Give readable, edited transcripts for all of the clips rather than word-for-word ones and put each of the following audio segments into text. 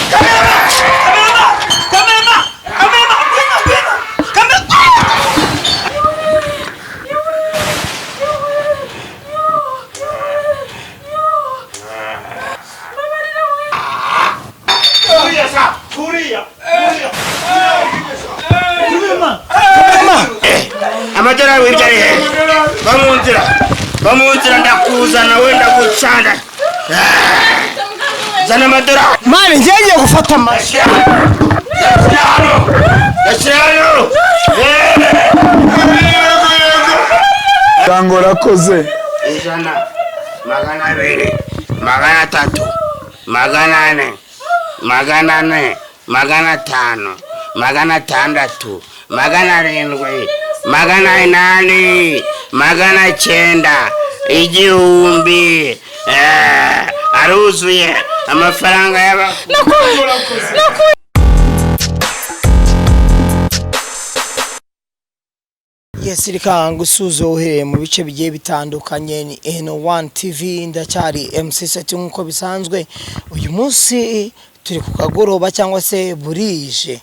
Ijana. Kamera, kamera, ngwino, ngwino, kamera. Kuriya sa, kuriya, kuriya. Amadorari wibye ari hehe? Va mu nzira, va mu nzira, ndakuzana wenda gucana. Zana amadorari. Mani, ngiye gufata amashyi. Gashyira hano, gashyira hano. Cyangwa urakoze. 100, 200, 300, 400, 400, 500, 600, 700, 800, 900, 1000. Aruzuye amafaranga y'aba. Yes, reka ngusuze uhereye mu bice bigiye bitandukanye. Ni N1 TV, ndacyari MC Seti nk'uko bisanzwe. Uyu munsi turi ku kagoroba cyangwa se burije.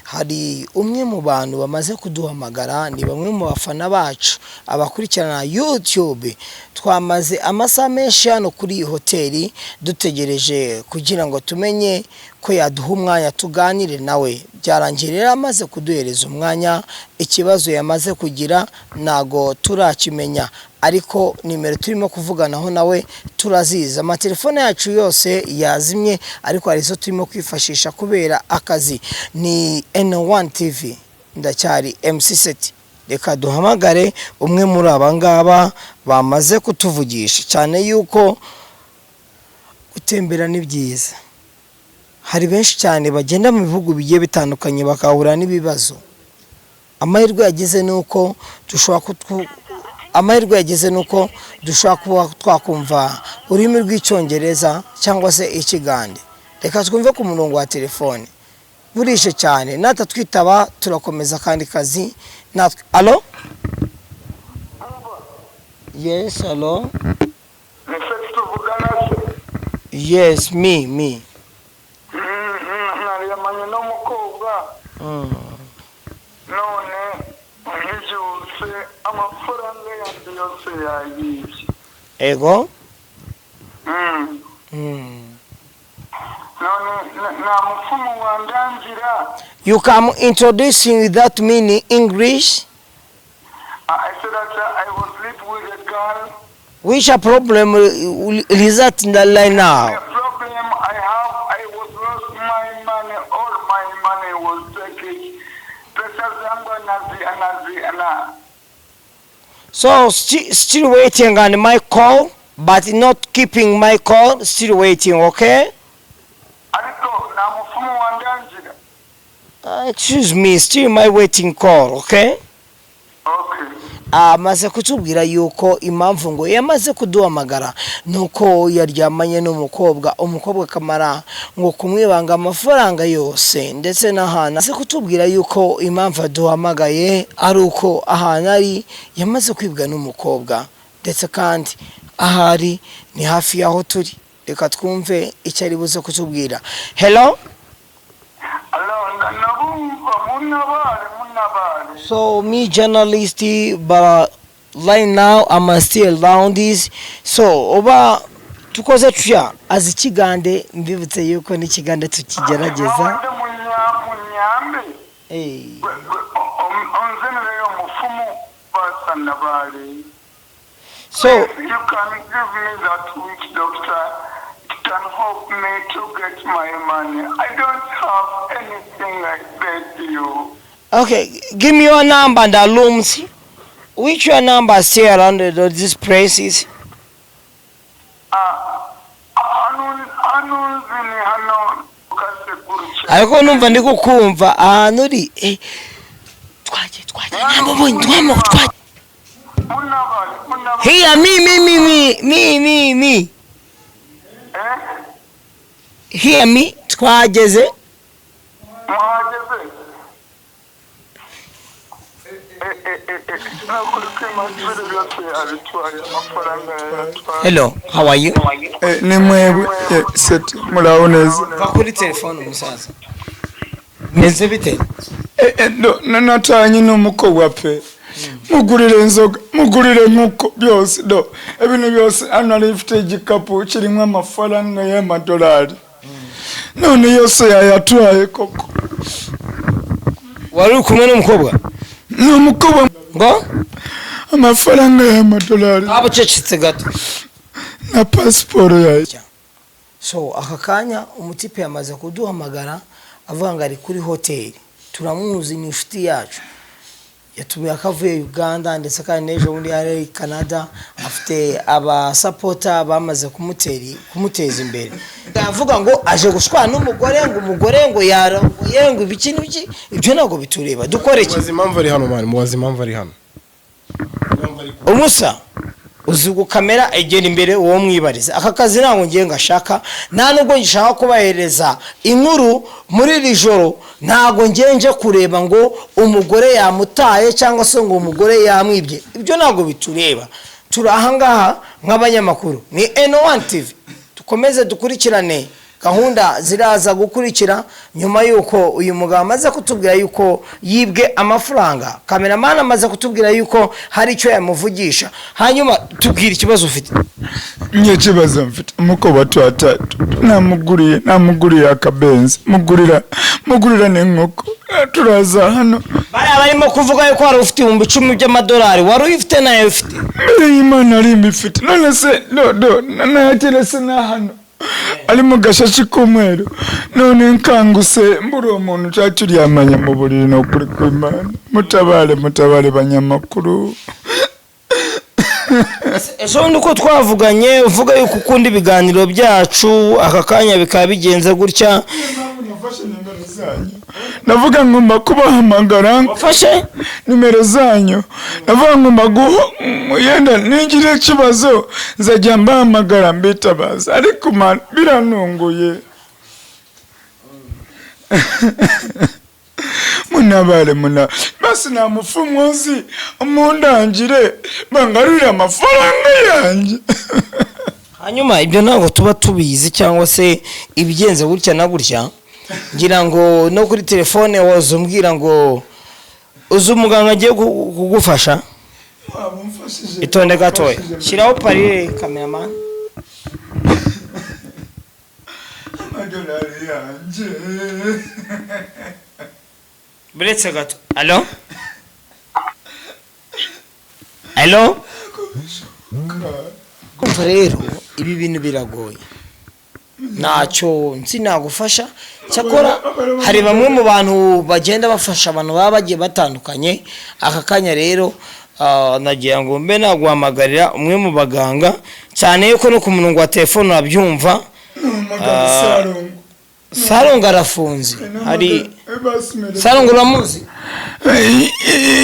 Hari umwe mu bantu bamaze kuduhamagara, ni bamwe mu bafana bacu abakurikirana YouTube. Twamaze amasaha menshi hano kuri iyi hoteli dutegereje kugira ngo tumenye ko yaduha umwanya tuganire nawe. Byarangiye rero amaze kuduhereza umwanya. Ikibazo yamaze kugira ntago turakimenya, ariko nimero turimo kuvuganaho nawe turazizi. Amatelefone yacu yose yazimye, ariko hari izo turimo kwifashisha kubera akazi. Ni N1 TV, ndacyari MC Seti. Reka duhamagare umwe muri aba ngaba bamaze kutuvugisha, cyane yuko gutembera ni byiza. Hari benshi cyane bagenda mu bihugu bigiye bitandukanye bakahura n'ibibazo. Amahirwe yagize ni uko dushobora kuba twakumva ururimi rw'Icyongereza cyangwa se Ikigande. Reka twumve ku murongo wa telefone. Burije cyane, natatwitaba turakomeza akandi kazi natwe. Alo, yes, alo. Ni se tuvugana se? Yes, me. Naryamanye n'umukobwa, none nkibyutse amafaranga yanjye yose yayibye. Ego. None nta mupfumu wandangira. You can introducing that mean in English. I said that I was sleep with a girl. Which a problem result in the line now? The problem I have, I was lost my money, all my money was taken. Pesa zangu anazi anazi ana. So still waiting on my call, but not keeping my call, still waiting, okay? Ariko nta mupfumu wandangira. Excuse me, still my waiting call, okay? Okay. Amaze kutubwira yuko impamvu ngo yamaze kuduhamagara nuko yaryamanye n'umukobwa, umukobwa akamara ngo kumwibanga amafaranga yose ndetse n'ahantu. Amaze kutubwira yuko impamvu aduhamagaye ari uko ahantu ari yamaze kwibwa n'umukobwa, ndetse kandi ahari ni hafi y'aho turi. Reka twumve icyo ari buze kutubwira. Hello. Alo, nabumva, munabare, munabare. So me journalist, but right now I'm still around this. So oba tukoze tutya azi Ikigande, mbibutse yuko n'Ikigande tukigerageza. Mwabande munyambe. Onzenereyo mufumu basanabare. So If you can give me that witch doctor, it can help me to get my money. I don't have anything, I beg you. Okay, give me your number and the rooms. Which your number stay around these places? Hano nzi ni hano kasekuru. Ariko numva ndi kukumva ahantu uri. Twagiye, twagiye, namubonye, twagiye. Munabare, munabare. Here, me, me, me, me, me, me, me. Eh? Here, me, twageze. Mwahageze? eh, eh, eh. Nukuri kw'Imana ibintu byose yabitwaye, amafaranga yayatwaye. Hello, how are you? Ni mwebwe Seti, muraho neza? Va kuri telefone, umusaza. Meze bite? Natanye n'umukobwa pe, mugurire inzoga, mugurire nk'uko byose, do ibintu byose. Hano nari mfite igikapu kirimo amafaranga y'amadolari, none yose yayatwaye koko. Wari uri kumwe n'umukobwa? Ni umukobwa. Ngo? Amafaranga y'amadolari. Waba ucecetse gato. Na pasiporo yayo. So aka kanya umutipe yamaze kuduhamagara avuga ngo ari kuri hoteli. Turamuzi, ni inshuti yacu, yatumiye ko avuye Uganda, ndetse kandi n'ejo bundi yari ari Canada. Afite abasapota bamaze kumuteza imbere. Avuga ngo aje gushwana n'umugore, ngo umugore ngo yarongoye, ngo ibiki n'ibiki. Ibyo ntabwo bitureba. Dukore iki? Mubaze impamvu ari hano, man. Mubaze impamvu ari hano. Umusa uzi gukamera, egera imbere uwo mwibariza. Aka kazi ntabwo ngiye ngashaka, nta nubwo ngishaka kubahereza inkuru muri iri joro. Ntabwo ngiye nje kureba ngo umugore yamutaye cyangwa se ngo umugore yamwibye. Ibyo ntabwo bitureba. Turi ahangaha nk'abanyamakuru, ni N1 TV. Dukomeze dukurikirane gahunda ziraza gukurikira nyuma y'uko uyu mugabo amaze kutubwira yuko yibwe amafaranga. Kameramani amaze kutubwira yuko hari icyo yamuvugisha. Hanyuma tubwira ikibazo ufite. Njye ikibazo mfite, umukobwa twatatu namuguriye akabenzi, mugurira n'inkoko. Turaza hano. Bariya barimo kuvuga yuko wari ufite 10,000 by'amadolari. Wari uyifite nayo ufite? Mbere y'Imana ari mbifite. None se do nayaterese na hano ari mu gashashi k'umweru. None nkanguse mbura uwo muntu cyacuryamanye mu buriri. Ni ukuri kw'Imana, mutabare, mutabare banyamakuru. Ejo bundi uko twavuganye uvuga yuko ukunda ibiganiro byacu, aka kanya bikaba bigenze gutya. Nafashe nimero zanyu, ndavuga ngomba kubahamagara. Wafashe? Nimero zanyu, ndavuga ngomba guha yenda ningira ikibazo nzajya mbahamagara mbitabaza, ariko man biranunguye. Munabare muna basi, nta mupfumu nzi, mundangire bangarurire amafaranga yanjye. Hanyuma ibyo ntabwo tuba tubizi, cyangwa se ibigenze gutya na gutya. Ngira ngo no kuri telefone waza umbwira ngo uzi umuganga agiye kugufasha. Waba umfashije. Itonde gatoya, shyiraho parire, kameramani. Amadolari yanjye. Buretse gato. Alo, alo. Kumva rero, ibi bintu biragoye, ntacyo nzi nagufasha. Cyakora hari bamwe mu bantu bagenda bafasha abantu baba bagiye batandukanye. Aka kanya rero nagira ngo mbe naguhamagarira umwe mu baganga, cyane yuko no ku murongo wa telefone urabyumva. Umugabo Sarongo. Sarongo arafunze. Hari Sarongo, uramuzi?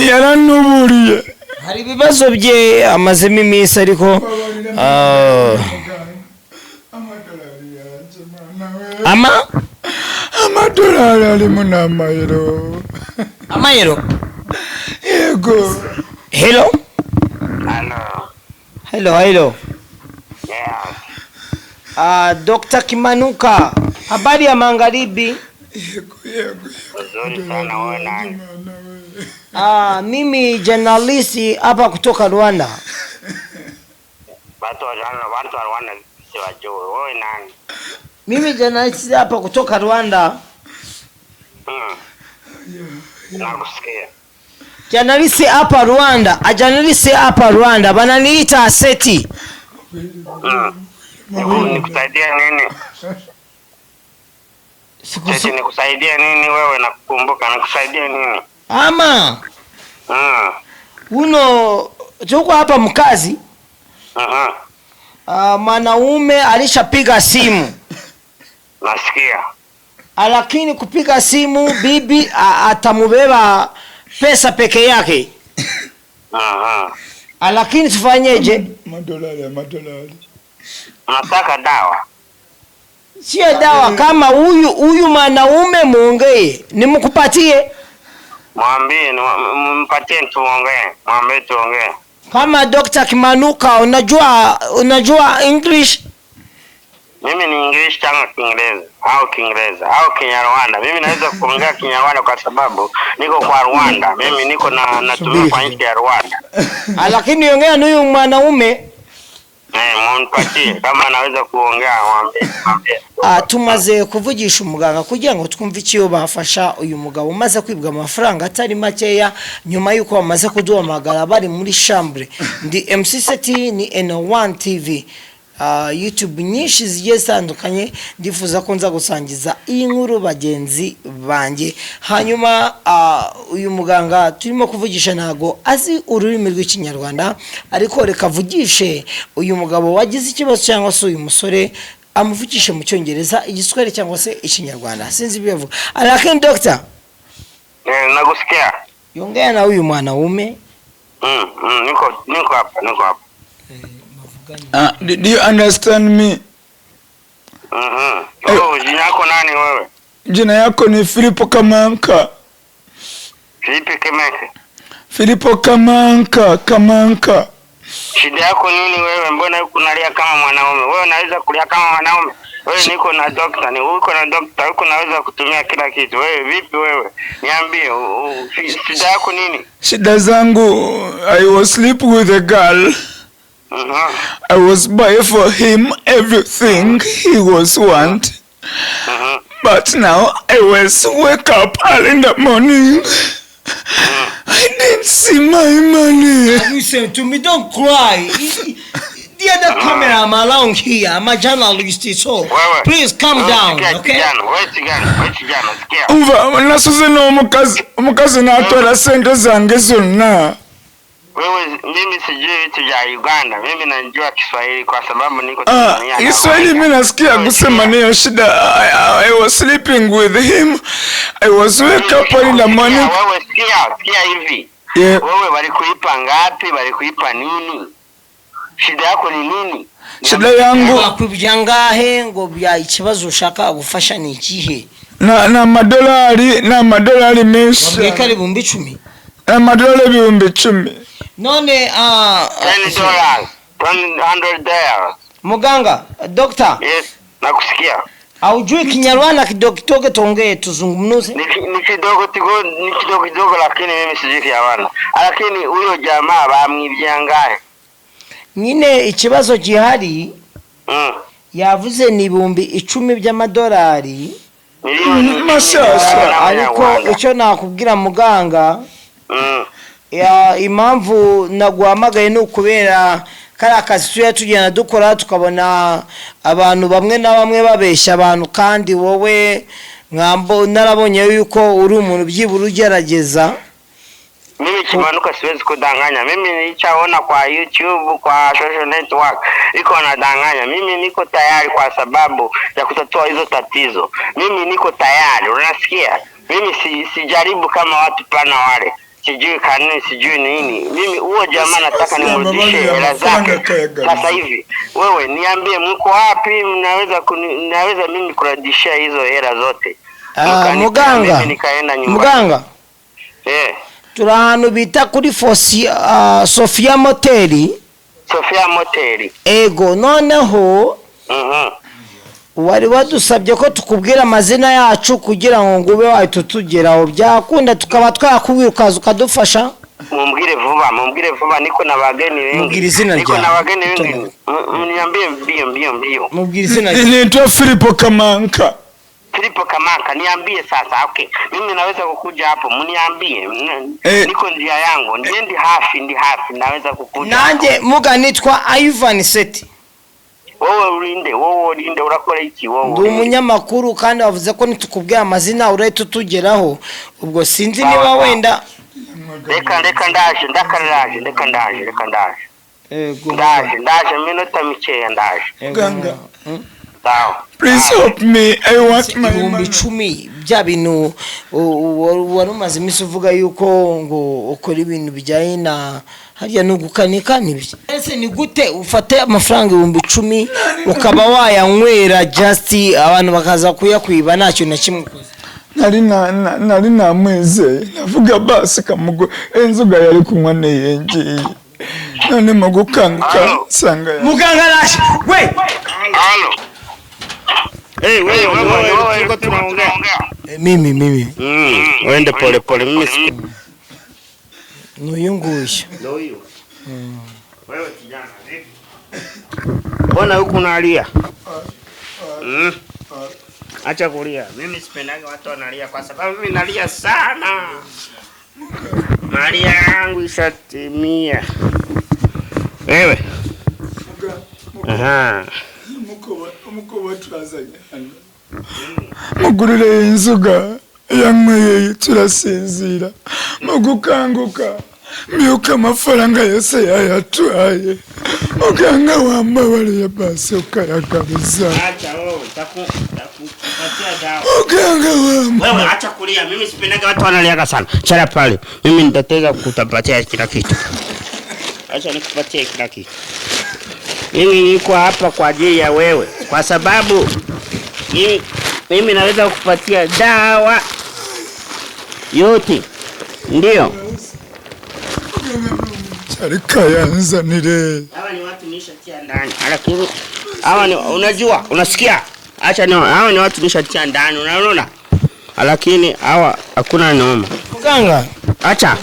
Yaranuburiye. Hari ibibazo bye amazemo iminsi, ariko Amadolari yanjye, mwana we. Ama? Amadolari arimo ni amayero. Amayero? Yego. Hello? Hello. Hello, hello. Yeah. Dr. Kimanuka, habari ya magharibi? Yego, yego. Nzuri sana, wewe nani? Mwana we. Mimi journalist hapa kutoka Rwanda. Watu wa Rwanda, watu wa Rwanda siwajui. Wewe nani? Mimi journalist hapa kutoka Rwanda. Nakusikia. Journalist hapa Rwanda, a journalist hapa Rwanda bananiita Seti. Nikusaidie nini? Eti nikusaidie nini wewe? Nakukumbuka, nikusaidie nini? Ama uno tuko hapa mkazi. Mwanaume alishapiga simu. Nasikia. Lakini kupiga simu bibi atamubeba pesa peke yake. Lakini tufanyeje? Amadolari, amadolari. Unataka dawa? Sio dawa, kama huyu mwanaume muongee, nimkupatie. Mwambie mpatie tuongee. Mwambie tuongee. Kama Dr. Kimanuka, unajua English? Mimi ni English changa Kiingereza au Kiingereza au Kinyarwanda. Mimi naweza kuongea Kinyarwanda kwa sababu niko kwa Rwanda. Mimi niko na natumia kwa nchi ya Rwanda. Lakini ongea na huyu mwanaume. Munipatie kama anaweza kuongea, mwambie mwambie. Tumaze kuvugisha umuganga kugira ngo twumve icyo bafasha uyu mugabo umaze kwibwa amafaranga atari makeya, nyuma y'uko bamaze kuduhamagara bari muri chambre. Ndi MC Seti, ni N1 TV. YouTube nyinshi zigiye zitandukanye. Ndifuza ko nza gusangiza iyi nkuru bagenzi banjye. Hanyuma uyu muganga turimo kuvugisha ntago azi ururimi rw'Ikinyarwanda, ariko reka avugishe uyu mugabo wagize ikibazo cyangwa se uyu musore, amuvugishe mu Cyongereza, Igiswahili cyangwa se Ikinyarwanda, sinzi ibyo yavuga. Lakini doctor, Nakusikia. yongea na huyu mwanaume. Niko hapa, niko hapa. Do you understand me? Mhm. Wewe jina yako nani wewe? Jina yako ni Filipo Kamanka. Filipe Kemeke. Filipo Kamanka, Kamanka. Shida yako nini wewe? Mbona huku unalia kama mwanaume? Wewe unaweza kulia kama mwanaume? Wewe niko na doctor, ni uko na doctor, huko naweza kutumia kila kitu. Wewe vipi wewe? Niambie, shida yako nini? Shida zangu, I was sleep with a girl. I was buy for him everything he was want. But now I was wake up early in the morning. I didn't see my money. Listen to me, don't cry. The other camera, I'm around here. I'm a journalist, so Wewe. please calm Wewe down, sikia okay? kijana, wewe kijana, wewe kijana, sikia. Umva, nasuze n'omukazi, omukazi n'atwala sente zange zonna. Wewe, mimi sijui vitu vya Uganda. Mimi najua Kiswahili kwa sababu niko Ah, Tanzania na Kiswahili Rwanda. mi nasikia Wewe kusema sikia. niyo shida. I was sleeping with him. I was wake up early in the morning. Wewe sikia, sikia hivi. Yeah. Wewe walikuipa ngapi? Walikuipa nini? Shida yako ni nini? Shida yangu Bakwibye angahe ngo bya ikibazo ushaka gufasha ni ikihe? na amadolari, na amadolari menshi. Wabwiye ko ari 10,000. Na amadolari 10,000. None $10, $100. Muganga, doctor, Yes, nakusikia. haujui Kinyarwanda kidogo kidogo, tuongee tuzungumze. Ni kidogo kidogo, ni kidogo kidogo, lakini mimi sijui Kinyarwanda. Lakini huyo jamaa bamwibye angahe? Nyine ikibazo gihari, yavuze ni 10,000 by'amadolari. Milioni Mashasha. Ariko icyo nakubwira muganga, ya impamvu naguhamagaye ni ukubera kariya kazi tujya tugenda dukora, tukabona abantu bamwe na bamwe babeshya abantu, kandi wowe mwambo narabonye yuko uri umuntu byibura ugerageza. Mimi Kimanuka siwezi kudanganya. Mimi nilichaona kwa YouTube, kwa social network iko nadanganya. Mimi niko tayari kwa sababu ya kutatua hizo tatizo. Mimi niko tayari, unasikia? Mimi sijaribu kama watu pana wale, sijui kanuni, sijui nini. Mimi huo jamaa nataka nimrudishe hela zake sasa hivi. Wewe niambie, mko wapi? Mnaweza naweza mimi kurudishia hizo hela zote. Muganga, Mimi nikaenda nyumbani. muganga, turi ahantu bita kuri Sofia Moteli. Sofia Moteli. Ego, noneho wari wadusabye ko tukubwira amazina yacu kugira ngo ngube wahita utugeraho, byakunda tukaba twakubwira ukaza ukadufasha. Mumbwire vuba, mumbwire vuba, niko na wageni wengi. Mubwire izina Niko ryawe. na wageni wengi. Mniambie mbio mbio mbio. Mubwire izina ryawe. Nitwa Filipo Kamanka. Filipo Kamanka, niambie sasa. Okay, mimi naweza kukuja hapo, mniambie. Niko njia yangu, ndiye ndi hafi, ndi hafi, naweza kukuja. Nanjye muga nitwa Ivan Seti. Wewe ulinde, wewe ulinde, urakora iki wewe? Ndi umunyamakuru, kandi wavuze ko nitukubwira amazina urahita utugeraho, ubwo sinzi Sawa, niba sawa. wenda Reka reka ndaje, ndakaraje, reka ndaje, reka ndaje. Ego. Ndaje, ndaje minota mikeya ndaje. Muganga. Sawa. Please help me. I want my ibihumbi money. icumi bya bintu wari umaze iminsi uvuga yuko ngo ukora ibintu bijyanye na harya ni ugukanika nibyo. Ese ni gute ufate amafaranga 10,000 ukaba wayanywera just abantu bakaza kuyakwiba nta kintu na kimwe ukoze? Nari namwizeye, navuga basi kamugo inzoga yari kunywa niyengiye. None mu gukanguka nsanga muganga araje we. Halo. Hey, wewe wewe tuko tunaongea. Mimi. Uende pole pole, mimi siku. N'uyu nguyu. Ndio huyu. Wewe kijana vipi? Mbona huku unalia? Acha kulia. Mimi sipendaga watu wanalia kwa sababu mimi nalia sana. Malia yangu ishatimia. Wewe. Aha. Umukobwa twazanye hano. Mugurire inzoga yanyweye turasinzira. Mu gukanguka mbyuka amafaranga yose yayatwaye. Muganga wambabariye basi ukayagaruza. Acha wewe, nitakupatia dawa. Muganga wamba. Wewe acha kulia, mimi sipendaga watu wanaliaga sana. Chara pale. Mimi nitateza kutapatia kila kitu. Acha nikupatie kila kitu. Mimi niko hapa kwa ajili ya wewe, kwa sababu mimi naweza kukupatia dawa yote. Ndio. Charika yanzanire. Hawa ni watu nishatia ndani. Lakini hawa ni unajua, unasikia? Acha ni hawa ni watu nishatia ndani, unaona? Lakini hawa hakuna noma. Muganga, acha.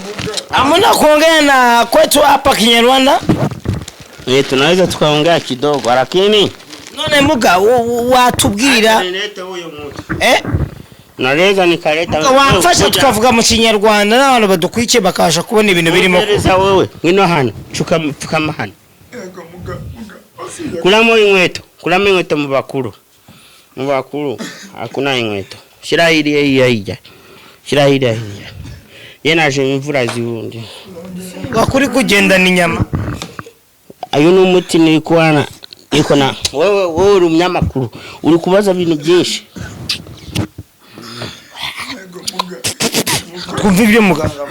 Hamna kuongea na kwetu hapa Kinyarwanda? Tunaweza tukaongea kidogo lakini none muga watubwira. Nilete huyo mtu. Naweza nikaleta. Wamfasha tukavuga mu Kinyarwanda n'abantu badukwiye bakasha kubona ibintu birimo. Ngereza wewe, ngino hano, pfukama hano. Yego muga. Kulamo inkweto, kulamo inkweto mu bakuru. Mu bakuru hakuna inkweto. Shira ile iya. Shira ile iya. Yenaje imvura ziwundi. Wakuri kugenda ni nyama. Ayo ni umuti nilikuwa niko na wewe uri umunyamakuru uri kubaza ibintu byinshi. Twumva ibyo muganga.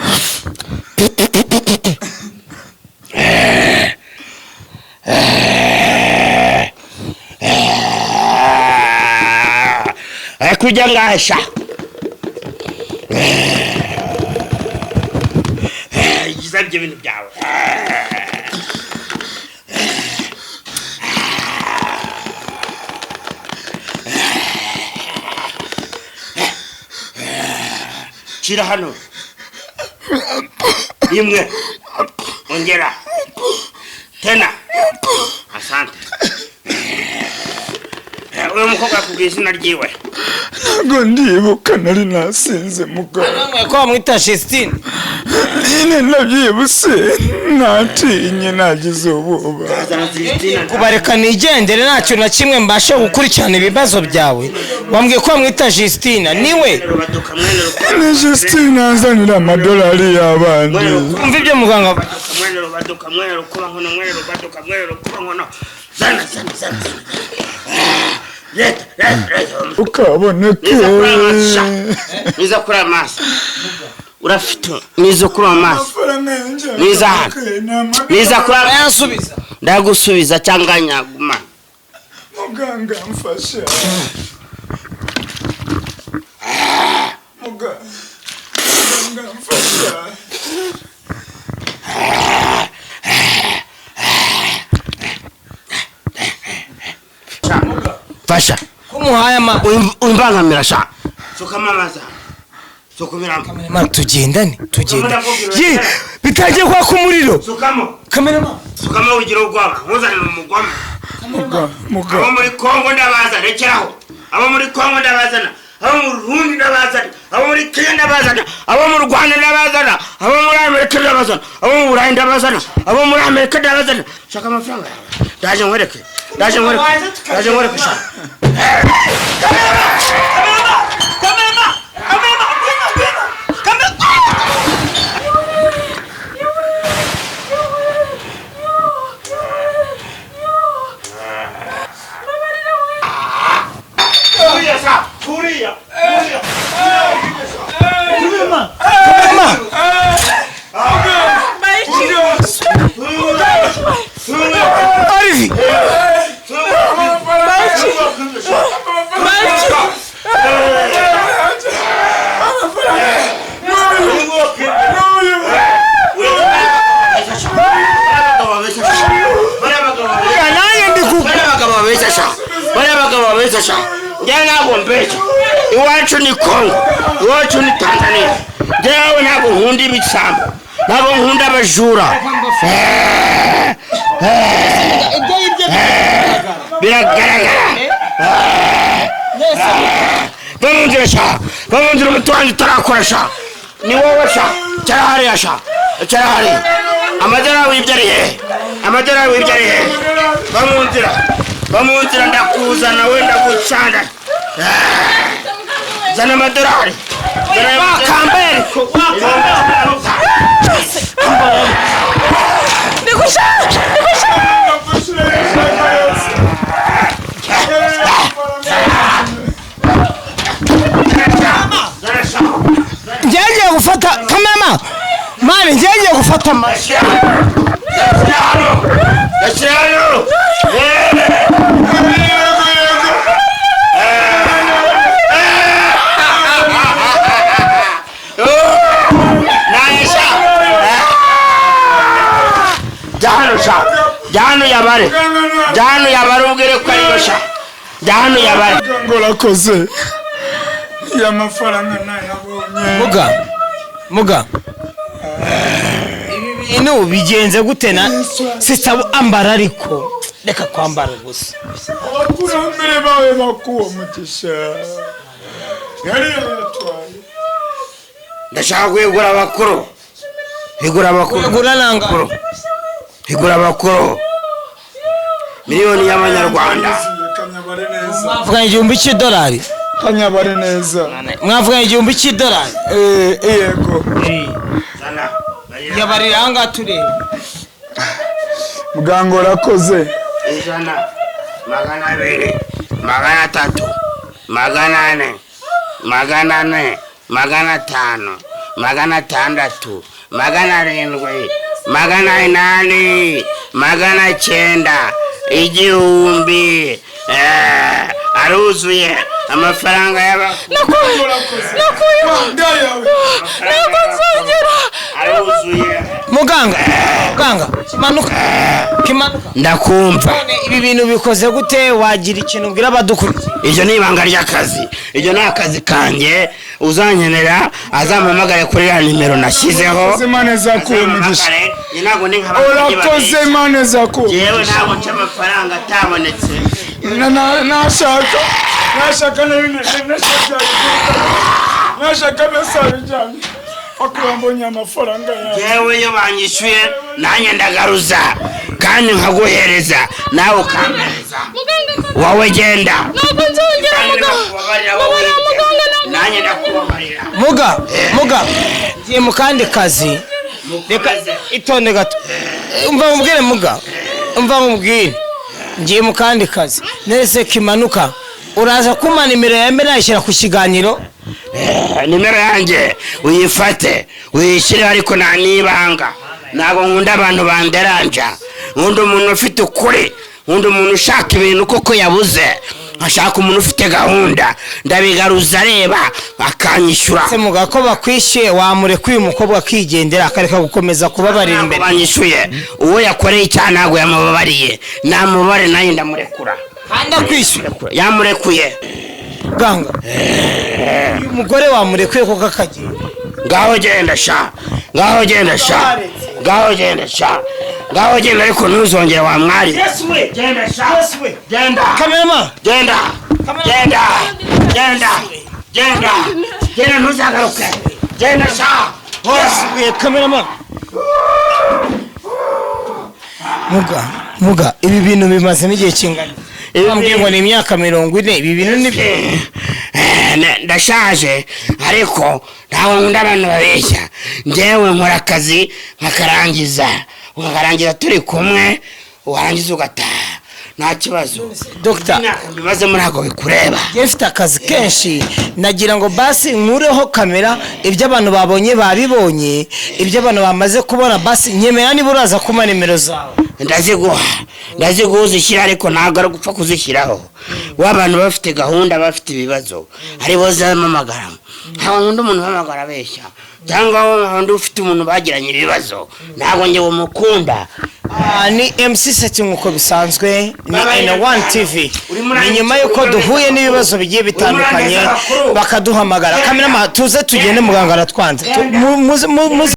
Kujya ngasha. Ibyo bintu byawe. Shira hano. Imwe. Ongera. Tena. Asante. Uyu mukobwa akubwiye izina ryiwe. Ntabwo ndibuka nari nasinze muganga. Ko bamwita Justine. Nyine nabyibuse natinye nagize ubwoba. Kubareka nigendere nta kintu na kimwe mbashe gukurikirana ibibazo byawe. Wambwiye ko bamwita Justine niwe. Ni Justine anzanira amadolari y'abandi. Umva ibyo muganga. Mwene rubaduka mwene rukuba nkono mwene rubaduka mwene rukuba nkono. Zana zana zana. Leta leta leta. Ukaboneke. Niza kuri amaso. Urafite nizo kuri amaso. Niza hano. Niza kuri ayansubiza. Ndagusubiza cyangwa nyaguma. Muganga mfasha. Muganga mfasha. Fasha. Kumuhaya ma umbangamira sha. Sukamamaza. Sukumira. Kamerama tugendane tugenda. Ye bitagiye kwaka umuriro. Sukamo. Kamerama. Sukamo ugira ubwoba. Ntuzane mu mugoma. Muga. Abo muri Kongo ndabaza rekeraho. Abo muri Kongo ndabazana. Abo mu Burundi ndabazana. Abo muri Kenya ndabazana. Abo mu Rwanda ndabazana. Abo muri Amerika ndabazana. Abo mu Burayi ndabazana. Abo muri Amerika ndabazana. Shaka amafaranga yawe. Ndaje nkwereke. Ndaje nkwereke. Ndaje nkwereke sha. Kamerama! Kamerama! Kamerama! Kamerama! Arivi. Buretse sha, njyewe ntabwo mbeshya. Iwacu ni Kongo, iwacu ni Tanzania. Njyewe ntabwo nkunda ibisambo, ntabwo nkunda abajura. Ibyo yibye Biragaragara. Bamunzira sha, bamunzira, umuturanyi utarakora sha, ni wowe sha. Cyarahariya sha, cyarahariya. Amadorari wibye ari hehe? Amadorari wibye ari hehe? Bamunzira, bamunzira, ndakuzana we, ndagucanda. Zana amadorari. Wakambaye ariko. Nikushaka, nikushaka. Amafaranga yose. Ngiye gufata kamama mani, ngiye gufata amashyi. Gashyira hano. Yego, yego. Naye sha, jya hano sha, jya hano yabare, jya hano yabare, ubwire ko ariyo sha, jya hano yabare. Ngo urakoze, ya mafaranga nayabonye. Muga, muga, ibi bintu bigenze gute? Na sisaba ambara, ariko reka kwambara gusa. Abakurambere bawe bakuwe umugisha, yari yayatwaye. Ndashaka kwigura abakuru, igura abakuru. Kugura nanga. Igura abakuru miliyoni y'amanyarwanda. Kanyabare neza. Mwavuganye $1000. Kanyabare neza. Mwavuganye $1000. Eh, yego. Yabarira aha ngaha tureba. Muganga, urakoze. 100, 200, 300, 400, 400, 500, 600, 700, 800, 900, 1000. Aruzuye amafaranga y'aba Nakuyeho. Ngayawe. Ntabwo nzongera. Aruzuye. Muganga, muganga, kimanuka, kimanuka. Ndakumva. None ibi bintu bikoze gute? Wagira ikintu ubwira abadukurikiye? Iryo ni ibanga ry'akazi, iryo ni akazi kanjye. Uzankenera azampamagare kuri ya nimero nashyizeho. Urakoze, Imana izakuha umugisha. Azampamagare. Njye ntabwo ndi nk'abandi. Urakoze, Imana izakuha. Yewe, ntabwo nca amafaranga atabonetse. Nashaka, nashaka, nashaka, nashaka byose abijyanye, bakaba mbonye amafaranga yawe. Yewe, iyo banyishyuye nanjye ndagaruza kandi nkaguhereza, nawe ukampereza. Muganga, Wowe genda. ntabwo nzongera, Kandi muganga. ndakubabarira wowe. Babarira, muganga, ntabwo. Nanjye ndakubabarira. Muga, muga, ngiye mu kandi kazi, reka itonde gato. Umva nkubwire, muga, umva nkubwire, ngiye mu kandi kazi nese. Kimanuka, uraza kumpa nimero yawe mbere nayishyira ku kiganiro? Nimero yanjye uyifate uyishyireho, ariko nta n'ibanga. Ntabwo nkunda abantu banderanja, nkunda umuntu ufite ukuri, nkunda umuntu ushaka ibintu koko yabuze, nkashaka umuntu ufite gahunda. Ndabigaruza, areba akanyishyura. Se muga, ko bakwishyuye, wamureka uyu mukobwa akigendera, akareka gukomeza kubabarira Ntabwo imbere? banyishyuye. Uwo yakoreye icyaha ntabwo yamubabariye. Namubabare, nanjye ndamurekura. Kandi akwishyuye. Yamurekuye. Ganga, uyu mugore wamurekuye koko akagenda? Ngaho genda sha, ngaho genda sha, ngaho genda sha, ngaho genda, ariko ntuzongere wa mwari. Genda sha, genda. Kamerama. Genda, genda, genda, genda, genda, ntuzagaruke, genda sha. Yasubiye, kamerama. Muga, muga, ibi bintu bimazemo igihe kingana? Bambwiye ngo ni imyaka 40. Ibi bintu ni byo? Ndashaje, ariko ntabwo nkunda abantu babeshya. Njyewe nkora akazi nkakarangiza, ukakarangiza turi kumwe, warangiza ugataha, nta kibazo. Dogita. Imyaka mbimazemo ntabwo bikureba. Njye mfite akazi kenshi, nagira ngo basi nkureho kamera. Ibyo abantu babonye babibonye, ibyo abantu bamaze kubona. Basi nyemera, niba uraza kumpa nimero zawe. Ndaziguha, ndaziguha uzishyira, ariko ntabwo ari gupfa kuzishyiraho. Wa bantu bafite gahunda, bafite ibibazo, aribo zamamagara. Ntabwo undi umuntu uhamagara abeshya, cyangwa undi ufite umuntu bagiranye ibibazo, ntabwo njye mukunda. Ah, ni MC Seti nk'uko bisanzwe, ni N1 TV. Ni nyuma y'uko duhuye n'ibibazo bigiye bitandukanye bakaduhamagara. Kamerama, tuze tugende, muganga aratwanze. Muze.